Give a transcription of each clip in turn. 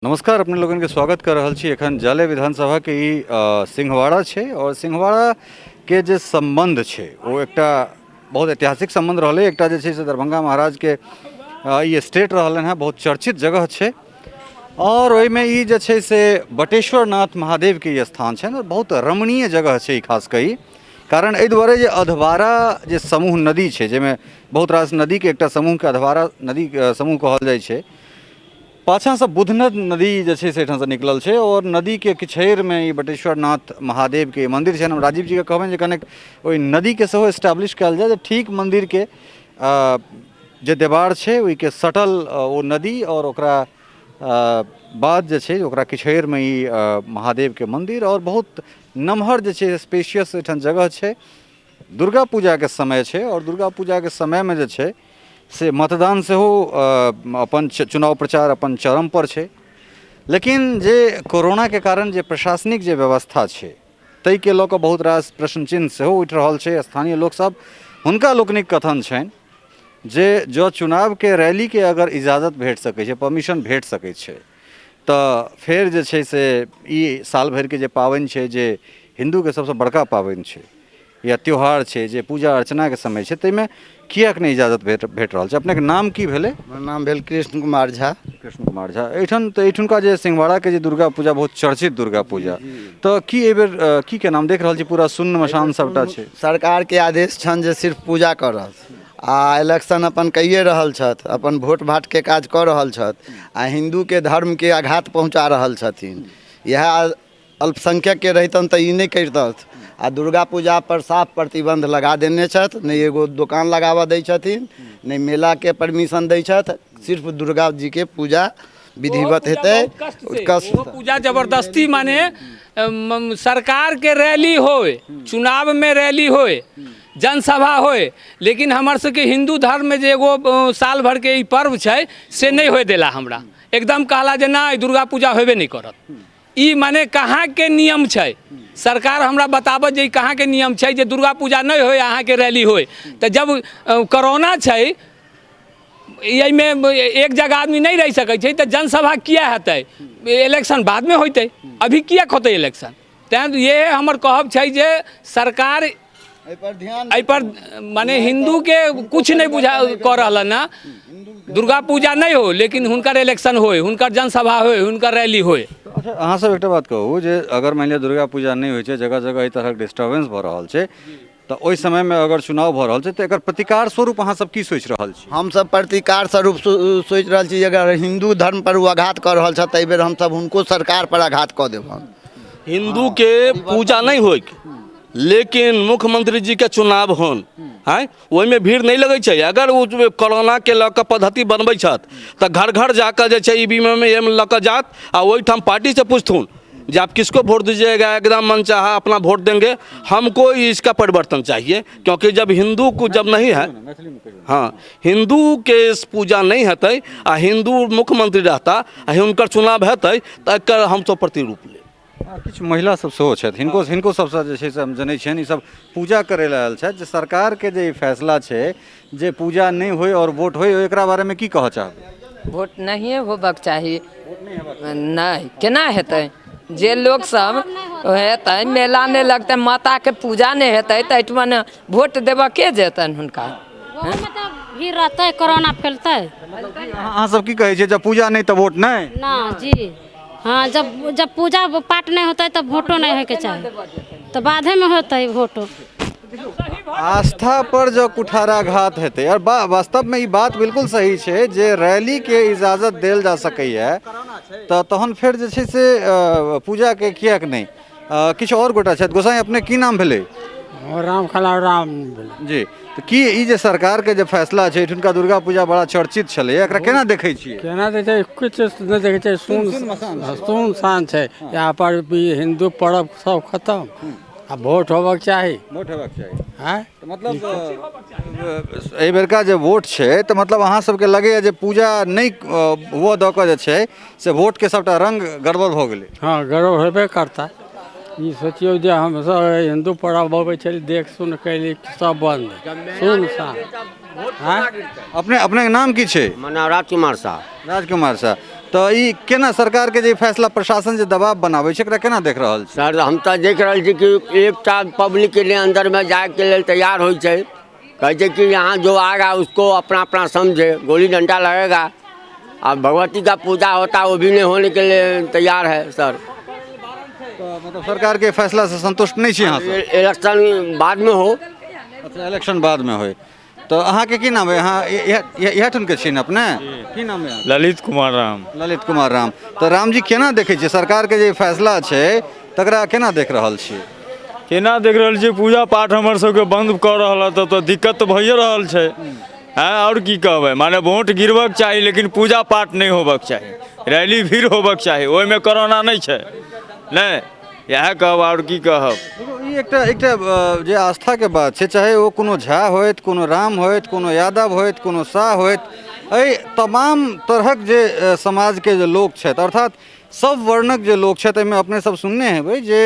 नमस्कार, अपने लोगन के स्वागत कर रहल छी। एखन जाले विधानसभा के ई सिंहवाड़ा छै और सिंहवाड़ा के जे संबंध छै ओ एकटा बहुत ऐतिहासिक संबंध रहलै। एकटा जे छै से दरभंगा महाराज के ई स्टेट रहलनि हेँ, बहुत चर्चित जगह छै और ओहिमे ई जे छै से बटेश्वर नाथ महादेव के ई स्थान छनि और बहुत रमणीय जगह छै ई, खास कऽ ई कारण एहि दुआरे जे अधवारा जे समूह नदी छै, जाहिमे बहुत रास नदीके एकटा समूहके अधवारा नदी समूह कहल जाइ छै, पाछाँसँ बुधनद नदी जे छै से एहिठामसँ निकलल छै आओर नदीके किछैरमे ई बटेश्वर नाथ महादेवके मन्दिर छनि। हम राजीव जीके कहबनि जे कनेक ओहि नदीके सेहो एस्टैब्लिश कयल जाय जे ठीक मन्दिरके जे देवार छै ओहिके सटल ओ नदी आओर ओकरा बाद जे छै ओकरा किछैरमे ई महादेवके मन्दिर आओर बहुत नमहर जे छै स्पेशियस एहिठाम जगह छै। दुर्गा पूजाके समय छै आओर दुर्गा पूजाके समयमे जे छै से मतदान सेहो अपन चुनाव प्रचार अपन चरमपर छै, लेकिन जे कोरोनाके कारण जे प्रशासनिक जे व्यवस्था छै ताहिके लऽ कऽ बहुत रास प्रश्न चिन्ह सेहो उठि रहल छै। स्थानीय लोकसभ हुनका लोकनिक कथन छनि जे जँ चुनावके रैलीके अगर इजाजत भेट सकै छै, परमिशन भेट सकै छै, तऽ फेर जे छै से ई साल भरिके जे पाबनि छै, जे हिन्दूके सबसँ बड़का पाबनि छै या त्यौहार छै, जे पूजा अर्चनाके समय छै, ताहिमे किएक नहि इजाजत भेट रहल छै? अपनेके नाम की भेलै? हमर नाम भेल कृष्ण कुमार झा। कृष्ण कुमार झा, एहिठाम तऽ एहिठुनका जे सिंहवाड़ाके जे दुर्गा पूजा, बहुत चर्चित दुर्गा पूजा, तऽ की एहिबेर की केना हम देख रहल छी पूरा सुन्न मशान सबटा छै? सरकारके आदेश छनि जे सिर्फ पूजा करत आ इलेक्शन अपन कैए रहल छथि, अपन वोट भाटके काज कऽ रहल छथि आ हिन्दूके धर्मके आघात पहुँचा रहल छथिन। इएह अल्पसंख्यकके रहितनि तऽ ई नहि करितथि। आ दुर्गा पूजा पर साफ प्रतिबन्ध लगा देने छथि, नहि एगो दोकान लगाबऽ दै छथिन, नहि मेलाके परमिशन दै छथि। सिर्फ दुर्गा जीके पूजा विधिवत हेतै। कष्ट पूजा जबरदस्ती, माने सरकारके रैली होय, चुनावमे रैली होय, जनसभा होय, लेकिन हमर सबके हिन्दू धर्ममे जे एगो साल भरिके ई पर्व छै से नहि होय देला। हमरा एकदम कहला जे नहि, दुर्गा पूजा होबे नहि करत। ई माने कहाँके नियम छै? सरकार हमरा बताबत जे ई कहाँके नियम छै जे दुर्गा पूजा नहि होय, अहाँके रैली होय? तऽ जब कोरोना छै, एहिमे एक जगह आदमी नहि रहि सकै छै, तऽ जनसभा किया हेतै? इलेक्शन बादमे होइतै, अभी किया होतै इलेक्शन? तैँ इएह हमर कहब छै जे सरकार एहिपर माने हिन्दूके किछु नहि बुझा कऽ रहल हँ। दुर्गा पूजा नहि हो, लेकिन हुनकर इलेक्शन होय, हुनकर जनसभा होय, हुनकर रैली होय। अच्छा, अहाँ सब एकटा बात कहू जे अगर मानि लिअ दुर्गा पूजा नहि होइ छै, जगह जगह एहि तरहक डिस्टर्बेंस भऽ रहल छै, तऽ ओहि समयमे अगर चुनाव भऽ रहल छै तऽ एकर प्रतिकार स्वरूप अहाँ सब की सोचि रहल छी? हमसब प्रतिकार स्वरूप सोचि रहल छी, अगर हिन्दू धर्म पर ओ आघात कऽ रहल छथि तऽ एहिबेर हमसब हुनको सरकार पर आघात कऽ देबनि। हिन्दूके पूजा नहि होइक, लेकिन मुख्यमंत्री जीके चुनाव होन आँय, ओहिमे भीड़ नहि लगै छै। अगर ओ कोरोनाके लऽ कऽ पद्धति बनबै छथि तऽ घर घर जाकऽ जे छै ई वी एम एम लऽ कऽ जात आ ओहिठाम पार्टीसँ पुछथुन जे आप किसको वोट दीजिएगा, एकदम मन चाहा अपना वोट देंगे। हमको इसका परिवर्तन चाहिए, क्योंकि जब हिंदू को जब नहीं है, हाँ, हिंदू के पूजा नहीं हेतै आ हिंदू मुख्यमंत्री रहता आ हुनकर चुनाव हेतै, तऽ एकर हमसब प्रतिरूप लेब। किछु महिला सब सेहो छथि, हिनको सबसँ जे छै से हम जनै छियनि, ई सब पूजा करै लए आयल छथि। जे सरकारके जे ई फैसला छै जे पूजा नहि होइ आओर वोट होइ, एकरा बारेमे की कहऽ चाहबै? वोट नहिए होबक चाही। नहि, केना हेतै? जे लोक सब हेतै, मेला नहि लगतै, माताके पूजा नहि हेतै, तऽ एहिठमन वोट देबऽ के जेतनि हुनका? ओहोमे तऽ भीड़ रहतै, कोरोना फैलतै। अहाँ सब की कहै छियै, जब पूजा नहि तऽ वोट नहि? ना जी हाँ, जब जब पूजा पाठ नहीं होता है तब वोटो नहीं होके चाहिए, तो बाधे में होता है वोटो। आस्था पर जँ कुठाराघात हेतै और वास्तवमे ई बात बिल्कुल सही छै जे रैलीके इजाजत देल जा सकैए, तऽ तहन फेर जे छै से पूजाके किएक नहि? किछु आओर गोटा छथि। गोसाई, अपने की नाम भेलै? राम खला राम भेलै। जी, तऽ की ई जे सरकारके जे फैसला छै, एहिठुनका दुर्गा पूजा बड़ा चर्चित छलै, एकरा केना देखै छियै? केना देखै छै? किछु नहि देखै छै, सुन सान छै। यहाँ पर भी हिन्दू पर्व सब खतम आ वोट होबक चाही। वोट हेबाक चाही। आँय? तऽ मतलब एहि बेरका जे वोट छै, तऽ मतलब अहाँ सबके लगैए जे पूजा नहि हुअ दऽ कऽ जे छै से वोटके सबटा रंग गड़बड़ भऽ गेलै? हँ, गड़बड़ हेबे करता। ई सोचियौ जे हमसब हिन्दू पर्व अबै छलै, देख सुन कयली, सब बन्द, सुन सान। अपने अपनेके नाम की छै? हमर नाम राजकुमार साह। राजकुमार साह, तऽ ई केना सरकारके जे फैसला प्रशासन जे दबाव बनाबै छै, एकरा केना देख रहल छी? सर, हम तऽ देख रहल छी कि एकटा पब्लिकके लिए अन्दरमे जाइके लेल तैयार होइ छै। कहै छै कि यहाँ जो आएगा उसको अपना अपना समझे, गोली डंडा लगेगा। और भगवती का पूजा होता है, वो भी नहीं होने के लिए तैयार है सर। तऽ मतलब सरकारके फैसलासँ संतुष्ट नहि छी अहाँ सब? इलेक्शन बाद में हो। अच्छा, इलेक्शन बादमे होइ। तऽ अहाँके की नाम अइ? अहाँ इएह ठामके छी ने? अपने की नाम अइ अहाँके? ललित कुमार राम। ललित कुमार राम। तऽ रामजी, केना देखै छियै सरकारके जे फैसला छै, तकरा केना देख रहल छियै? केना देख रहल छियै? पूजा पाठ हमर सबके बंद कऽ रहल हँ, तब तऽ दिक्कत तऽ भइए रहल छै। हँ, आओर की कहबै? माने वोट गिरबक चाही, लेकिन पूजा पाठ नहि होबक चाही। रैली भीड़ होबक चाही, ओहिमे कोरोना नहि छै। नहि, इएह कहब, आओर की कहब? देखियौ, ई एकटा एकटा जे आस्थाके बात छै, चाहे ओ कोनो झा होथि, कोनो राम होथि, कोनो यादव होथि, कोनो शाह होथि, एहि तमाम तरहक जे समाजके जे लोक छथि, अर्थात सब वर्णक जे लोक छथि, एहिमे अपने सब सुनने हेबै जे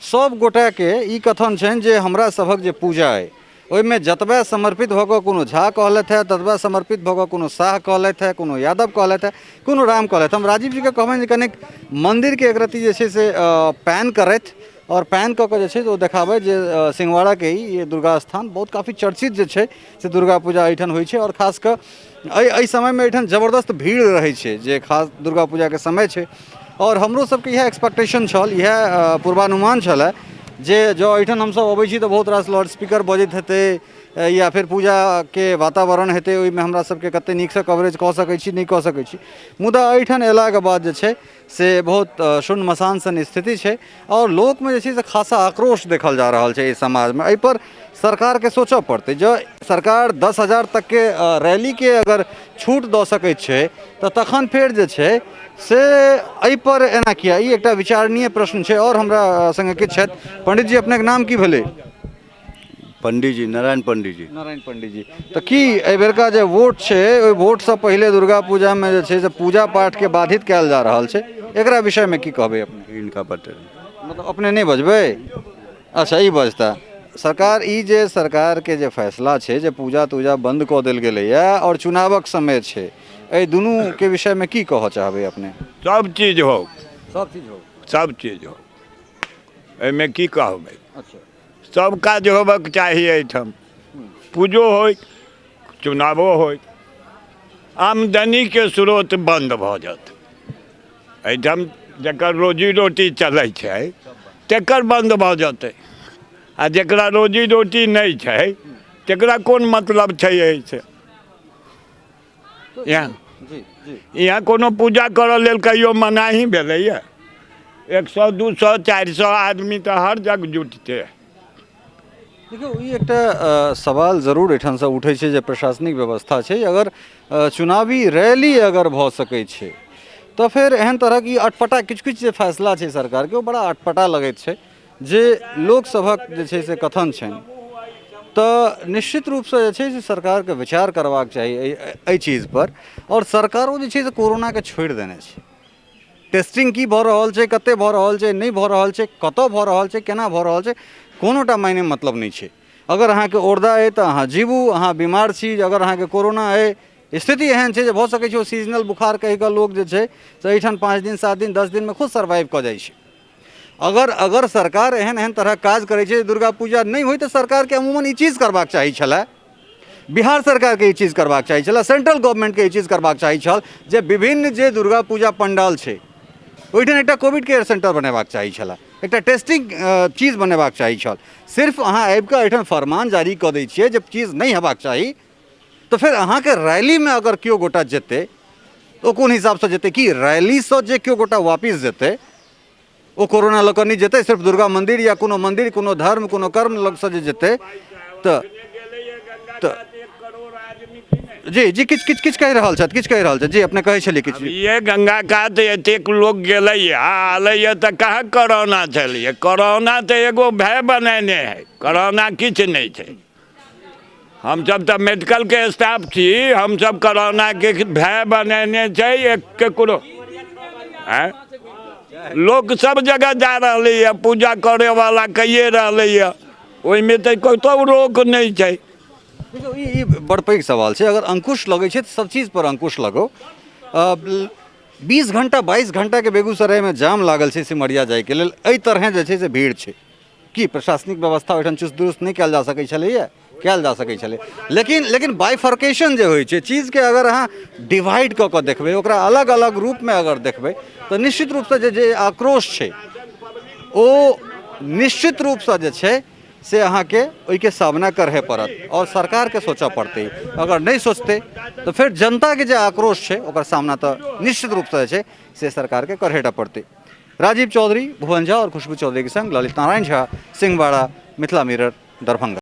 सब गोटाके ई कथन छनि जे हमरा सभक जे पूजा अइ, ओहिमे जतबे समर्पित भऽ कऽ कोनो झा कहलथि हे, ततबे समर्पित भऽ कऽ कोनो शाह कहलथि हे, कोनो यादव कहलथि हे, कोनो राम कहलथि। हम राजीव जीके कहबनि जे कनिक मन्दिरके एक रत्ती जे छै से पैन करथि आओर पैन कऽ कऽ जे छै से ओ देखाबथि जे सिंहवाड़ाके ई दुर्गा स्थान बहुत काफी चर्चित जे छै से दुर्गा पूजा एहिठाम होइ छै, आओर खास कऽ एहि एहि समयमे एहिठाम जबरदस्त भीड़ रहै छै, जे खास दुर्गा पूजाके समय छै। आओर हमरो सबके इएह एक्सपेक्टेशन छल, इएह पूर्वानुमान छलए जे जँ एहिठाम हमसब अबै छी तऽ बहुत रास लाउड स्पीकर बजैत हेतै या फेर पूजाके वातावरण हेतै, ओहिमे हमरा सबके कतेक नीकसँ कवरेज कऽ सकै छी, नहि कऽ सकै छी। मुदा एहिठाम अयलाके बाद जे छै से बहुत सुनमसान सन स्थिति छै, आओर लोकमे जे छै से खासा आक्रोश देखल जा रहल छै एहि समाजमे। एहिपर सरकारके सोचऽ पड़तै। जँ सरकार 10,000 तकके रैलीके अगर छूट दऽ सकै छै, तऽ तखन फेर जे छै से एहिपर एना किया? ई एकटा विचारणीय प्रश्न छै। आओर हमरा सङ्गे किछु छथि पंडित जी। अपनेके नाम की भेलै? पंडीजी, नारायण पंडीजी। नारायण पंडीजी, तऽ की एहिबेरका जे वोट छै, ओहि वोटसँ पहिले दुर्गा पूजामे जे छै से पूजा पाठके बाधित कयल जा रहल छै, एकरा विषयमे की कहबै अपने? इनका बते। मतलब अपने नहि बजबै? अच्छा, ई बजता। सरकार, ई जे सरकारके जे फैसला छै जे पूजा तूजा बन्द कऽ देल गेलैए आओर चुनावक समय छै, एहि दुनूके विषयमे की कहऽ चाहबै अपने? सब चीज हो। सब चीज हो। सब चीज हो, एहिमे की कहबै? अच्छा। सब काज होबक चाही एहिठाम, पूजो होइ, चुनावो होइ। आमदनीके स्रोत बन्द भऽ जायत एहिठाम। जकर रोजी रोटी चलै छै तकर बन्द भऽ जेतै, आ जकरा रोजी रोटी नहि छै तकरा कोन मतलब छै एहिसँ? यहाँ यहाँ कोनो पूजा करऽ लेल कहियो मनाही भेलैए? 100, 200, 400 आदमी तऽ हर जगह जुटतै। देखियौ, ई एकटा सवाल जरूर एहिठामसँ उठै छै जे प्रशासनिक व्यवस्था छै, अगर चुनावी रैली अगर भऽ सकै छै, तऽ फेर एहन तरहक ई अटपटा किछु किछु जे फैसला छै सरकारके, ओ बड़ा अटपटा लगैत छै। जे लोकसभक जे छै से कथन छनि, तऽ निश्चित रूपसँ जे छै से सरकारके विचार करबाक चाही एहि एहि चीजपर। आओर सरकारो जे छै से कोरोनाके छोड़ि देने छै। टेस्टिंग की भऽ रहल छै, कतेक भऽ रहल छै, नहि भऽ रहल छै, कतऽ भऽ रहल छै, केना भऽ रहल छै, कोनो टा मायने मतलब नहि छै। अगर अहाँके औरदा अइ तऽ अहाँ जीबू। अहाँ बीमार छी, अगर अहाँके कोरोना अइ, स्थिति एहन छै जे भऽ सकै छै ओ सीजनल बुखार कहि कऽ लोक जे छै से एहिठाम 5 दिन, 7 दिन, 10 दिनमे खुद सर्वाइव कऽ जाइ छै। अगर अगर सरकार एहन एहन तरहक काज करै छै, दुर्गा पूजा नहि होइ, तऽ सरकारके अमूमन ई चीज करबाक चाही छलए, बिहार सरकारके ई चीज करबाक चाही छलए, सेंट्रल गवर्नमेंटके ई चीज करबाक चाही छल जे विभिन्न जे दुर्गा पूजा पंडाल छै, ओहिठाम एकटा कोविड केयर सेंटर बनेबाक चाही छलए, एकटा टेस्टिंग चीज बनेबाक चाही छल। सिर्फ अहाँ आबिकऽ एहिठाम फरमान जारी कऽ दै छियै जे चीज नहि हेबाक चाही, तऽ फेर अहाँके रैलीमे अगर केओ गोटा जेतै तऽ ओ कोन हिसाबसँ जेतै? कि रैलीसँ जे केओ गोटा वापिस जेतै, ओ कोरोना लऽ कऽ नहि जेतै? सिर्फ दुर्गा मन्दिर या कोनो मन्दिर, कोनो धर्म, कोनो कर्म लगसँ जे जेतै तऽ जी जी किछु किछु किछु कहि रहल छथि, किछु कहि रहल छथि। जी, अपने कहै छलियै किछु। ये गंगा कात एतेक लोक गेलैए, आलैए, तऽ कहाँ कोरोना छलैए? कोरोना तऽ एगो भय बनेने है, कोरोना किछु नहि छै। हमसब तऽ मेडिकलके स्टाफ छी। हमसब कोरोनाके भय बनेने छै। एक ककरो आँय, लोक सब जगह जा रहलैए, पूजा करैवला कैये रहलैए, ओहिमे तऽ कतहु रोक नहि छै। देखियौ, ई बड़ पैघ सवाल छै। अगर अंकुश लगै छै तऽ सब चीज पर अंकुश लगौ। 20 घंटा 22 घंटाके बेगूसरायमे जाम लागल छै सिमरिया जाइके लेल। एहि तरहेँ जे छै से भीड़ छै। की प्रशासनिक व्यवस्था ओहिठाम चुस्त दुरुस्त नहि कयल जा सकै छलैए? कयल जा सकै छलै, लेकिन लेकिन बाइफर्केशन जे होइ छै चीजके, अगर अहाँ डिवाइड कऽ कऽ देखबै, ओकरा अलग अलग रूपमे अगर देखबै, तऽ निश्चित रूपसँ जे जे आक्रोश छै ओ निश्चित रूपसँ जे छै से अहाँके ओहिके सामना करहे पड़त आओर सरकारके सोचऽ पड़तै। अगर नहि सोचतै तऽ फेर जनताके जे आक्रोश छै ओकर सामना तऽ निश्चित रूपसँ जे छै से सरकारके करहेटा पड़तै। राजीव चौधरी, भुवन झा और खुशबू चौधरी के संग ललित नारायण झा, सिंहवाड़ा, मिथिला मिरर, दरभंगा।